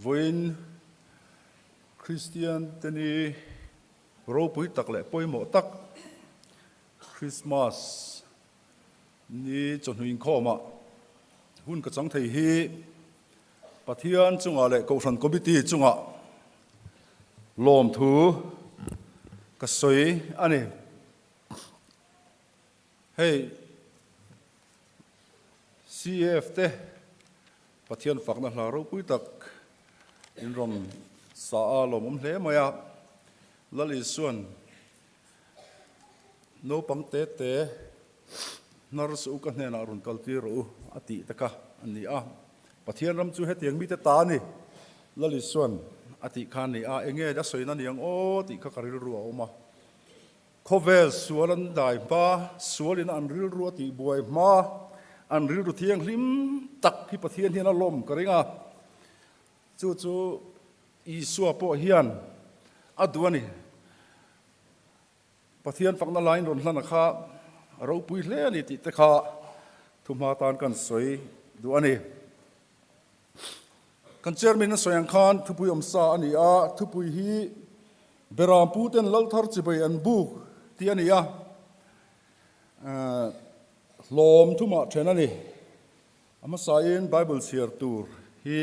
Vawiin Kristian te ni ropui tak leh pawimawh tak Krismas ni chawhnu inkhawmah hun ka chang thei hi Pathian chungah leh Kohhran Committee chungah lawmthu ka sawi a ni. Hei CAF te Pathian fakna hla ropui tak in rawn sa a lawmawm hle mai a, Lal Isuan naupang te te hnar suh u ka hnenah rawn kal tir rawh u a tih te kha a ni a, Pathian ram chu hetiang mite ta a ni, Lal Isuan a tih kha a ni a, enge a sawina ni ang aw tih kha ka rilru a awm a. Khawvel sual an dai hma, sualin an rilru a tih buai hma, an rilru thianghlim tak hi Pathian hian a lawm ka ring a. Chu chu Isua pawh hian a duh a ni. Pathian fakna laiin rawn hlan a kha a ropui hle a ni tih te kha thuhma tan kan sawi duh a ni. Kan chairman a sawi ang khan thupui awmsa a ni a, thupui hi Beram pu ten Lalthar chibai an buk tih a ni a, hlawm thumah then a ni. A hmasain Bible chhiar tur hi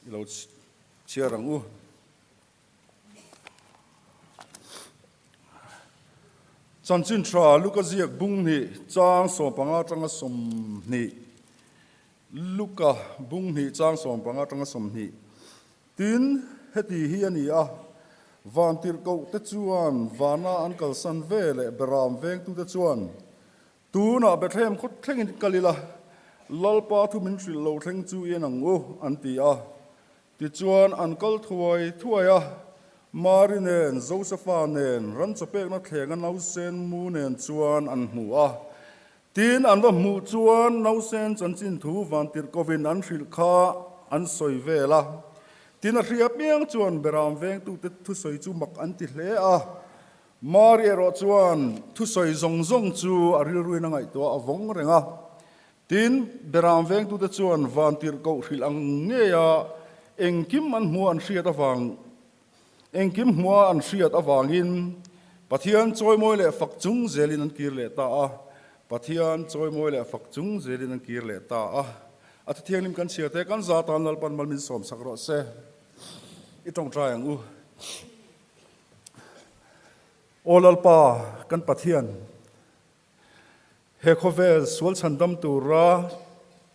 i lo chhiar ang u. Chanchin tha Luka ziak bung hnih chang 15 atanga 20. Luka bung hnih chang 15 atanga 20. Tin, heti hi a ni a, Vantirhkoh te chuan vana an kalsan ve leh Beram vengtute chuan, Tunah Bethlehem khaw thlengin kal ila, Lalpa thu min hrilh lo thleng chu i en ang u, an ti a. Tichuan, an kal thuai thuai a, Mari nen, Josefa nen, ran chawpekna thlenga nausen mu nen chuan an hmu a. Tin, an va hmuh chuan nausen chanchin thu vantirhkovin an hrilh kha an sawi vel a. Tin, a hria piang chuan Beram vengtute thusawi chu mak an ti hle a. Mari erawh chuan thusawi zawng zawng chu a rilruin a ngaihtuah a vawng reng a. Tin, Beram vengtute chuan vantirhkoh hrilh ang ngeia engkim an hmuh an hriat avang Engkim hmua an hriat avangin Pathian chawimawi leh fak chung zelin an kir leh ta a, Pathian chawimawi leh fak chung zelin an kir leh ta a. A thu thianghlim kan chhiar te kan za tan Lalpan mal min sawm sak rawh se. I tawngtai ang u. Aw Lalpa kan Pathian, He khawvel sual chhandam tura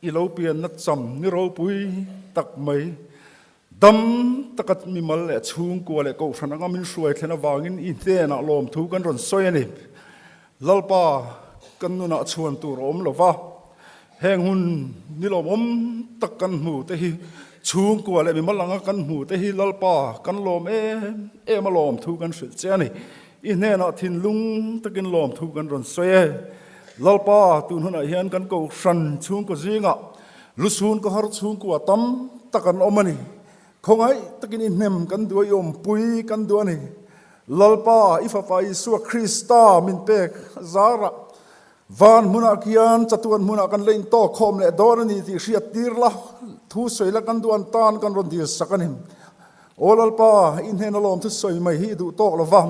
i lo pianna cham ni ropui tak mai, dam taka mimal leh chhungkua leh kohhran anga min hruai thlen avangin i hnenah lawmthu kan rawn sawi a ni. Lalpa, kan nunah chhuan tur a awm lo va, heng hun ni lawmawm tak kan hmu te hi chhungkua leh mimal anga kan hmu te hi Lalpa kan lawm em em a lawmthu kan hrilh che a ni. I hnenah thinlung takin lawmthu kan rawn sawi e. Lalpa, tun hunah hian kan kohhran chhungkaw zingah lusun ka har chhungkua tam tak an awm a ni. Khawngaih takin i hnem kan duh a, i awmpui kan duh a ni. Lalpa, i Fapa Isua Krista min pek zarah van hmunah khian chatuan hmunah kan la intawk khawm leh dawn a ni tih hriat tir la, thu sawi la kan duh an tan kan rawn dil sak a ni. Aw Lalpa, i hnena lawmthu sawi mai hi i duh tawk lo va,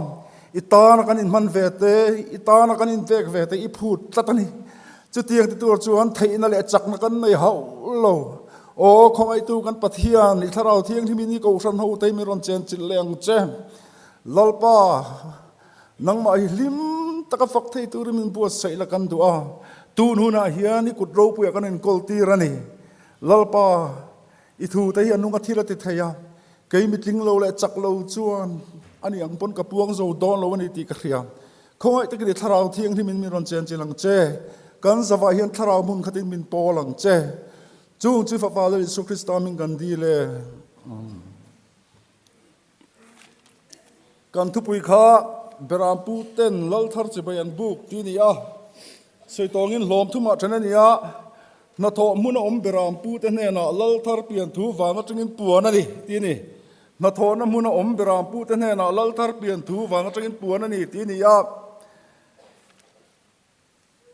i tana kan inhman ve te, i tana kan invek ve te i phut tlat a ni. Chutiang ti tur chuan theihna leh chakna kan nei hauh lo. Aw khawngaihtu kan Pathian, i Thlarau Thianghlimin i Kohhran ho te hi min rawn chenchilh leh ang che. Lalpa, nangmah hi hlim taka fak thei turin min buatsaih la kan duh a, tun hunah hian i kut ropuiah kan inkawl tir a ni. Lalpa, I thu te hi a nung a thil a ti thei a, kei mitling lo leh chak lo chuan ani ang pawn ka puang zo dawn lo a ni tih ka hria. Khawngaih takin i thlarau thianghlim in min rawn chen chil ang che, kan zavah hian thlarau hmun khatin min pawl ang che. Chung chu Fapa Lal Isua Krista hming kan dil e. Kan thupui kha Berampu ten Lalthar chibai an buk tih a ni a, sawi tawngin hlawm thumah then a ni a, hnathawh hmun a awm Berampu te hnenah Lalthar pian thu vang atangin puan a ni tih a ni. Hnathawhna hmun a awm Berampu te hnenah Lalthar pian thu vang atangin puan a ni tih a ni a.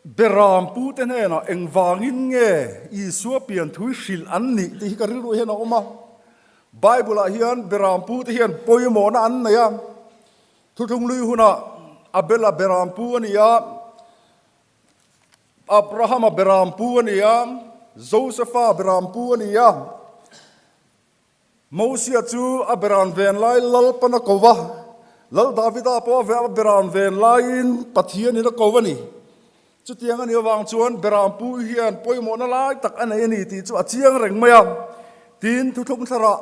Berampu te hnenah engvangin nge Isua pian thu hi hrilh an nih tih hi ka rilru hian a awm a. Bible-ah hian beram pute hian pawimawhna an nei a. Thuthlung lui hunah Abela beram pu a ni a, Abrahama beram pu a ni a, Josefa beram pu a ni a. Mosia chu a beran ven lai Lalpan a ko va, Lal Davida pawh a beran ven laiin Pathianin a ko a ni. Chutiang a nih avang chuan beram pu hian pawimawhna lai tak a nei a ni tih chu a chiang reng mai a. Tin, thuthlung thlarah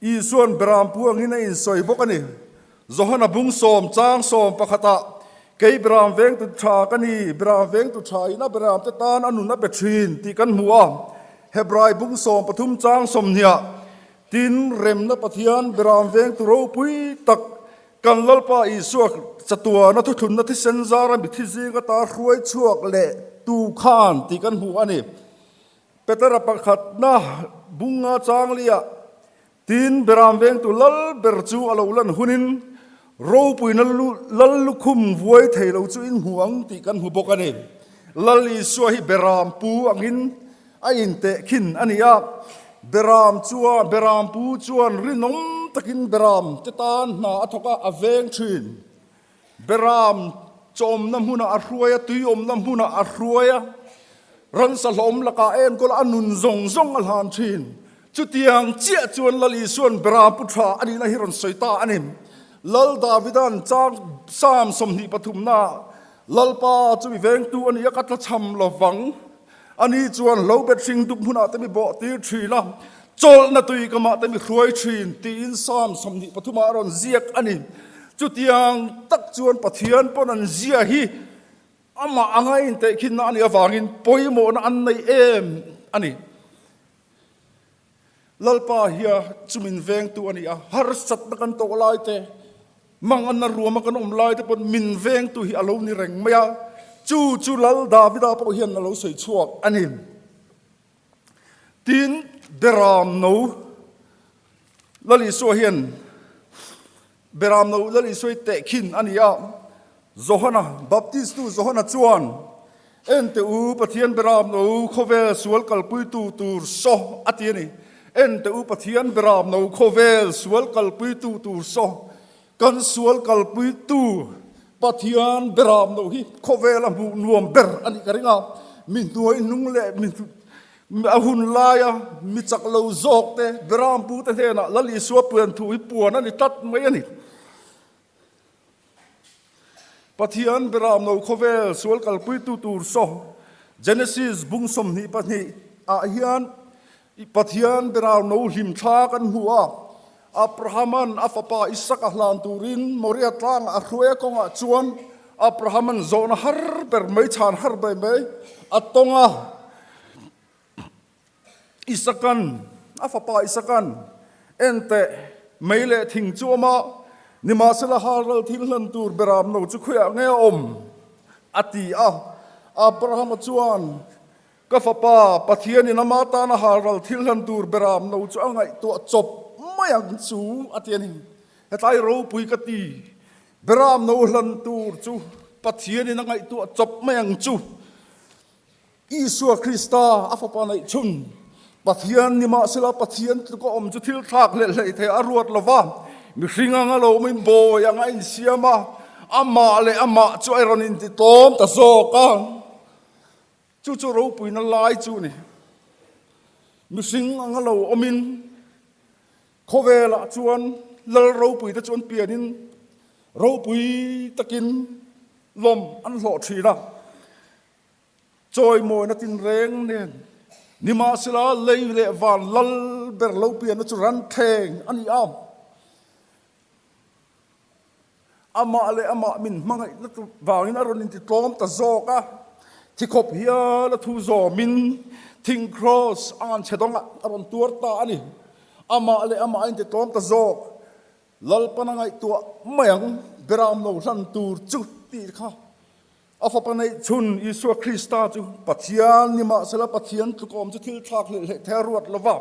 Isua'n beram pu angin a insawi bawk a ni. Johana bung sawm chang sawm pakhatah, Kei beram vengtu tha ka ni, beram vengtu tha in a beram te tan a nun a pe thin tih kan hmu a. Hebrai bung 13 chang 20ah, Tin, remna Pathian beram vengtu ropui tak kan Lalpa Isua chatuana thuthlunna thisen zara mithi zing ata hruai chhuak leh tu khan tih kan hmu a ni. Petera pakhatna bunga changlia tin beram vengtu lal ber chu a lo lan hunin ropuina lal lukhum vuai thei lo chu in hmu ang tih kan hmu bawk a ni. Lal Isua hi beram pu angin a inteh khin a ni a, beram chuan beram pu chuan rinawm takin beram te tan hna a thawk a, a veng thin. Beram chawmna hmunah a hruai a, tui awmna hmunah a hruai a, ransa hlawm lakah a enkawl a, a nun zawng zawng a hlan thin. Chutiang chiah chuan Lal Isua'n Beram pu tha a nihna hi rawn sawi ta a ni. Lal Davida'n chang Psalm 23 naah, Lalpa chu mi vengtu a ni a, ka tlachham lo vang. Ani chuan lo bet hring dup hmunah te mi bawh tir thin a, chawlhna tui kamah te mi hruai thin tiin Psalm 23 ah a rawn ziak a ni. Chutiang tak chuan Pathian pawn an zia hi amah anga intehkhinna a nih avangin pawimawhna an nei em a ni. Lalpa hia chu min vengtu a ni a, harsatna kan tawh lai te, manganna ruama kan awm lai te pawn min vengtu hi a lo ni reng mai a, chu chu Lal Davida pawh hian a lo sawi chhuak a ni. Tin, Beram no Lal Isua hian Beram no Lal Isua hi tehkhin a ni a, Johana, Baptistu Johana chuan, Ente u, Pathian beram no khawvel sual kalpuitu tur saw, a ti a ni. Ente u, Pathian beram no khawvel sual kalpuitu tur saw. Kan sual kalpuitu Pathian beram no hi khawvela hmuh nuam ber a nih ka ring a. Mi hnuai hnung leh mi a hun laia mi chak lo zawk te, beram pute hnenah Lal Isua puan thu hi puan a ni tlat mai a ni. Pathian beram no khawvel sual kalpuitu tur saw Genesis bung 22 ah hian Pathian beram no hlim thla kan hmu a. Abrahaman a fapa Isaka hlan turin Moria tlangah a hruai a kawngah chuan Abrahaman zawhna har ber mai chhan har ber mai a tawng a. Isakan, a fapa Isakan, En teh, mei leh thing chu awm a, nimahsela halral thil hlan tur beram no chu khawiah nge a awm? a ti a. Abrahama chuan, Ka fapa, Pathianin ama tana halral thil hlan tur beram no chu a ngaihtuah chawp mai ang chu, a ti a ni. Hetlai ropui ka ti, beram no hlan tur chu Pathianin a ngaihtuah chawp mai ang chu. Isua Krista a fapa neih chhun Pathian ni mahsela Pathian tluk a awm chu thil thlak leh hleih theih a ruat lo va, mihring anga lo awmin bawi anga a insiam a, amah leh amah chu a rawn intitlawm ta zawk a. Chu chu ropuina lai chu a ni. Mihring anga lo awmin khawvelah chuan lal ropuite chu an pianin ropui takin lawm an hlawh thin a. Chawimawina tinreng nen nimahsela lei leh van lal ber lo pianna chu ran thleng a ni a. Amah leh amah min hmangaihna vangin a rawn intitlawm ta zawk a. Thikhawp hial a thu zawmin thing kraws a ngan chhe dawngah a rawn tuar ta a ni. Amah leh amah a intitlawm ta zawk. Lalpan a ngaihtuah mai ang beram lo hlan tur chu tih kha. A fapa neih chhun Isua Krista chu Pathian ni mahsela Pathian tlukawm chu thil thlak hleh hleh thei a ruat lo va,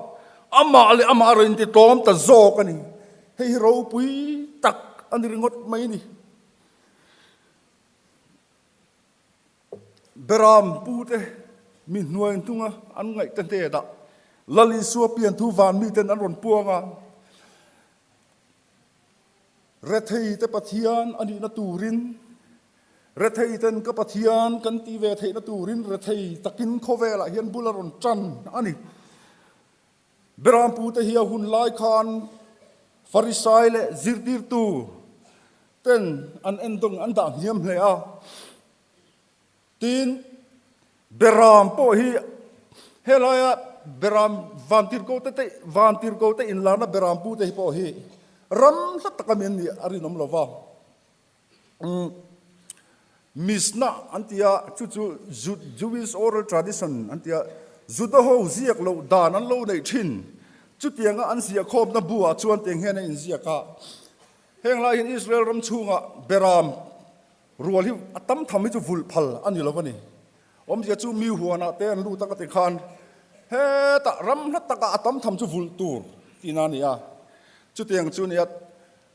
amah leh amah a rawn intitlawm ta zawk a ni. Hei hi ropui tak a ni ringawt mai a ni. Beram pute mi hnuai hnunga an ngaih te hnenah. Lal Isua pian thu van miten an rawn puang a. Rethei te Pathian a nihna turin, rethei ten ka Pathian kan tih ve theihna turin rethei takin khawvelah hian bul a rawn tan a ni. Berampu te hi a hun lai khan Farisai leh zirtirtu ten an endawng an dah hniam hle a. Tin, Beram pawh hi helaia Beram vantirhkote te vantirhkote inlarna Berampute hi pawh hi ram hla taka mi an nih a rinawm lo va. Mishnah an ti a, chu chu Jewish oral tradition an ti a, Juda ho ziak loh dan an lo neih thin. Chutianga an ziahkhawmna buah chuan tiang hian a inziak a, heng lai hian Israel ram chhungah Beram Rual hi a tam tham hi chu vulh phal a ni lo a ni. Awmzia chu mi huanah te an lut a ka ti khan hetah ram hla takah a tam tham chu vulh tur tihna a ni a. Chutiang chu nia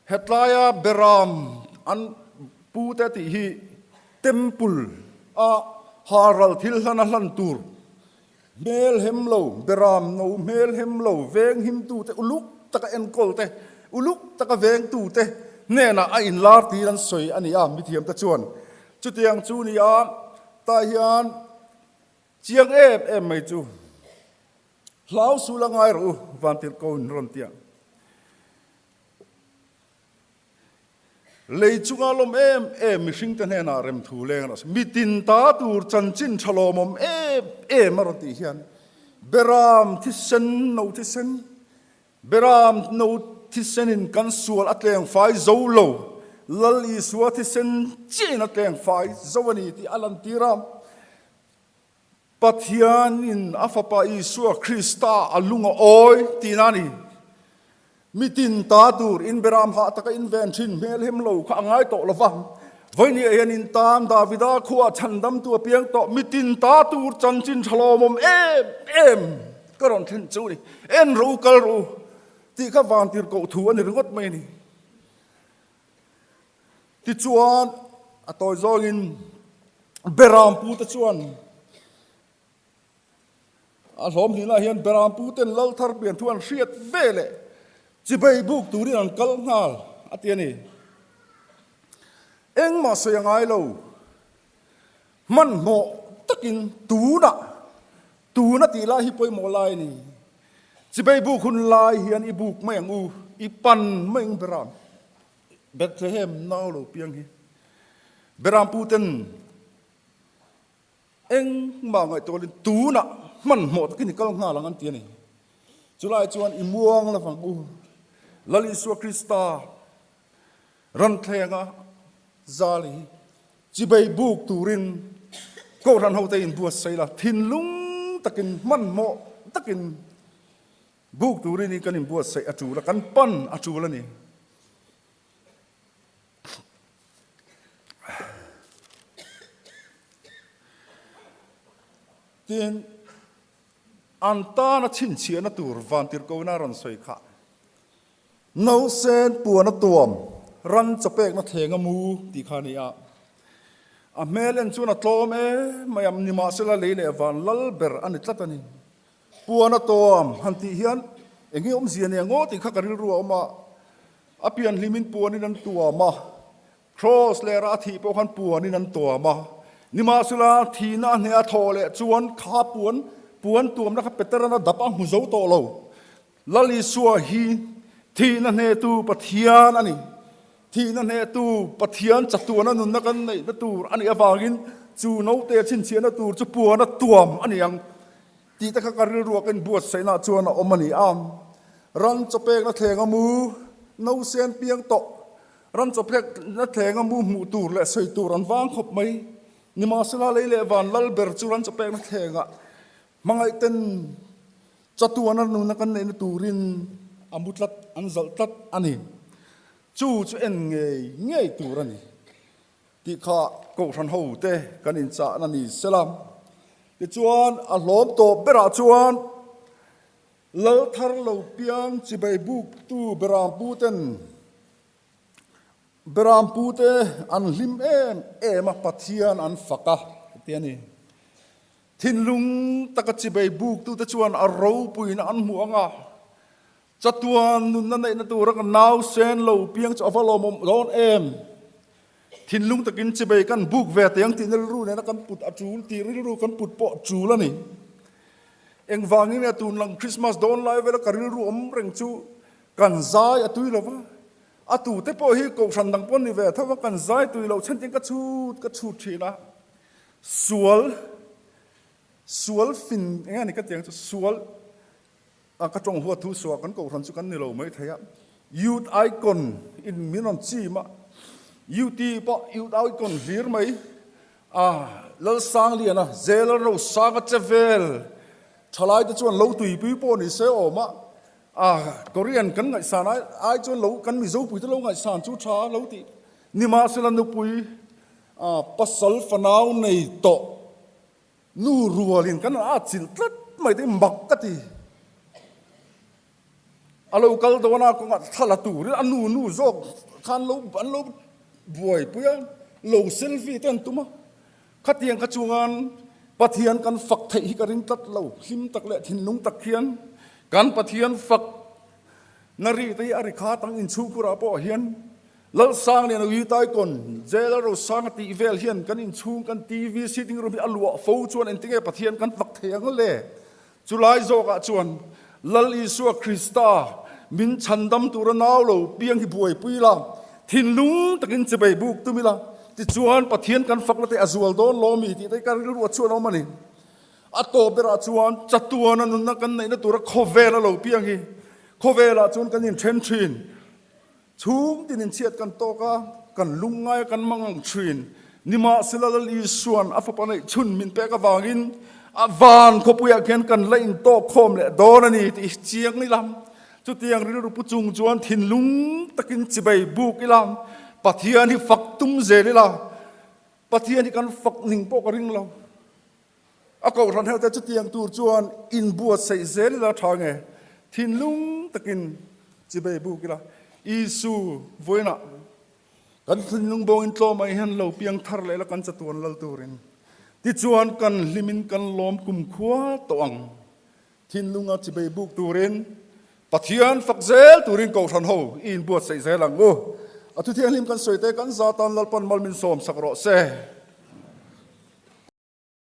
hetlaia Beram an pu te tih hi temple a halral thil hlan a hlan tur Hmel hem lo, beram no hmel hem lo, veng himtute uluk taka enkawl te, uluk taka vengtute hnenah a inlar tiin an sawi a ni a, mithiamte chuan. Chutiang chu ni a, tah hian chiang em em mai chu hlau sul a ngai rawh u, Vantirhko in rawn ti a. Lei chunga lawm em em mihringte hnenah remthu leng rawh se. Mitin ta tur chanchin tha lawmawm em em a rawn tih hian Beram thisen no thisen, Beram no thisenin kan sual a tleng fai zo lo, Lal Isua thisen chiahin a tleng fai zo a ni tih a lantir a. Pathianin a Fapa Isua Krista a lung a awi tihna a ni. Mitin ta tur inberam hah taka inven thin hmel hem lo kha a ngai tawh lo va. Vawinia hian in tan Davida khuaa chhandamtu a piang tawh. Mitin ta tur chanchin tha lawmawm em em ka rawn thlen chu ni. En rawh u, kal rawh u tih kha vantir koh thu a ni ringawt mai a ni. Tichuan, a tawi zawngin Berampute chuan a hlawm hnihnaah hian Beramputen lal thar pian thu an hriat ve leh chibei buk turin an kal nghal a ti a ni. Engmah sawi a ngai lo. Hmanhmawh takin tunah, tuna tih lai hi pawimawh lai a ni. Chibei buk hun lai hian i buk mai ang u, i pan mai ang Beram. Bethlehem nau lo piang hi Beramputen engmah ngaihtuahlin tunah hmanhmawh takin i kal nghal ang an ti a ni. Chulai chuan i muang lovang u, Lal Isua Krista ranthlenga zal hi chibei buk turin Kohhran hote inbuatsaih la, thinlung takin hmanhmawh takin Buk turin in kan inbuatsaih a tul a, kan pan a tul a ni. Tin, an tana chhinchhiahna tur vantirhkohna a rawn sawi kha. Nausen puan a tuam, ran chawpekna thleng a mu tih kha a ni a. A hmel en chuan a tlawm em mai a, nimahsela lei leh van lal ber a ni tlat a ni. Puan a tawm han tih hian eng nge awmzia nia ngaw tih kha ka rilru a awm a, a pian hlimin puanin an tuam a, Kraws lera a thih pawh khan puanin an tuam a, nimahsela thihna a hneh a thawh leh chuan kha puan puan tuamna kha Peteran a dap a hmu zo tawh lo. Lal Isua hi thihna hnehtu Pathian a ni. Thihna hnehtu Pathian chatuana nunna kan neihna tur a nih avangin chu naute chhinchhiahna tur chu puan a tuam a ni ang. Tih te kha ka rilruah ka inbuatsaihnaah chuan a awm a ni a. Ran chawpekna thleng a mu, nausen piang tawh, ran chawpekna thleng a mu hmuh tur leh sawi tur an vang khawp mai. Nimahsela lei leh van lal ber chu ran chawpekna thlengah hmangaihten chatuana nuna kan neihna turin a mu tlat, an zalh tlat a ni. Chu chu en ngei ngei tur a ni. Tih kha Kohhran ho te kan inchahna ni sela. Tichuan a hlawm tawp berah chuan Lal thar lo piang chibei buktu Berampu ten Berampu te an hlim em em a, Pathian an fak a ti a ni. Thinlung taka chibei buktute chuan a ropuina an hmu ang a, chatuan nunna neihna tura ka nausen lo piang chu a va lawmawm dawn em? Thinlung takin chibei kan buk ve teh ang tih rilru nena kan put a tul tih rilru kan put pawh a tul a ni. Engvangin nge tun lang Krismas dawn lai vela ka rilru awm reng chu kan zai a tui lo va, a tute pawh hi kohhran dang pawh ni ve tho va, kan zai tui loh chhan tin ka chhut ka chhut thin a. Sual, sual fin eng a ni ka ti ang chu, sual a ka tawng huat thu suah kan kohhran chu kan ni lo mai thei a, youth icon in min rawn chim a, youth pawh youth icon hlir mai a, Lalsangliana, Zela Rosanga che vel thalai te chuan lo tuipui pawh ni se awm a, a Korean kan ngaihsan ai ai chuan lo kan Mizopui te lo ngaihsan chu tha lo tih nimahsela nupui A pasal fanau nei tawh nu rualin kan a chilh tlat mai te mak ka ti. A lo kal dawn a kawngah thla la turin a nu nu zawk khan lo an lo buaipui a, lo selfie te an tum a. Khatiang kha chuan Pathian kan fak theih hi ka ring tlat lo, hlim tak leh thinlung tak hian kan Pathian fak na ri te hi a ri khat ang inchhungkhurah pawh hian Lalsanglian a Ui-Taikawn, Jail Rosanga tih vel hian kan inchhung kan TV sitting room hi a luah fo chuan engtinge Pathian kan fak thei ang le? Chulai zawkah chuan Lal Isua Krista min chhandam tura nau lo piang hi buaipui ila, thinlung takin chibei buk tum ila, tichuan Pathian kan fakna te a zual dawn lo mi tih te ka rilru a chhuan awm a ni. A tawp berah chuan chatuana nunna kan neihna tura khawvel a lo piang hi khawvelah chuan kan inthen thin. Chhung tin inchhiat kan tawk a, kan lungngai a kan mang ang thin. Nimahsela Lal Isua'n a fapa neih chhun min pek avangin a van khawpuiah khian kan la intawk khawm leh dawn a ni tih hi chiang ila. Chutiang rilru pu chung chuan thinlung takin chibei buk ila, Pathian hi fak tum zel ila, Pathian hi kan fak ning pawh ka ring lo. A kohhran heuh te chutiang tur chuan inbuatsaih zel ila tha nge? Thinlung takin chibei buk ila, Isu vawiinah kan thinlung bawngin tlawmah hian lo piang thar leh ila kan chatuan lal turin. Tichuan kan hlimin kan lawm kumkhua tawh ang. Thinlunga chibei buk turin Pathian fak zel turin kohhran ho i inbuatsaih zel ang u. A thuthianghlim kan sawi te kan zatan Lalpan mal min sawm sak rawh se.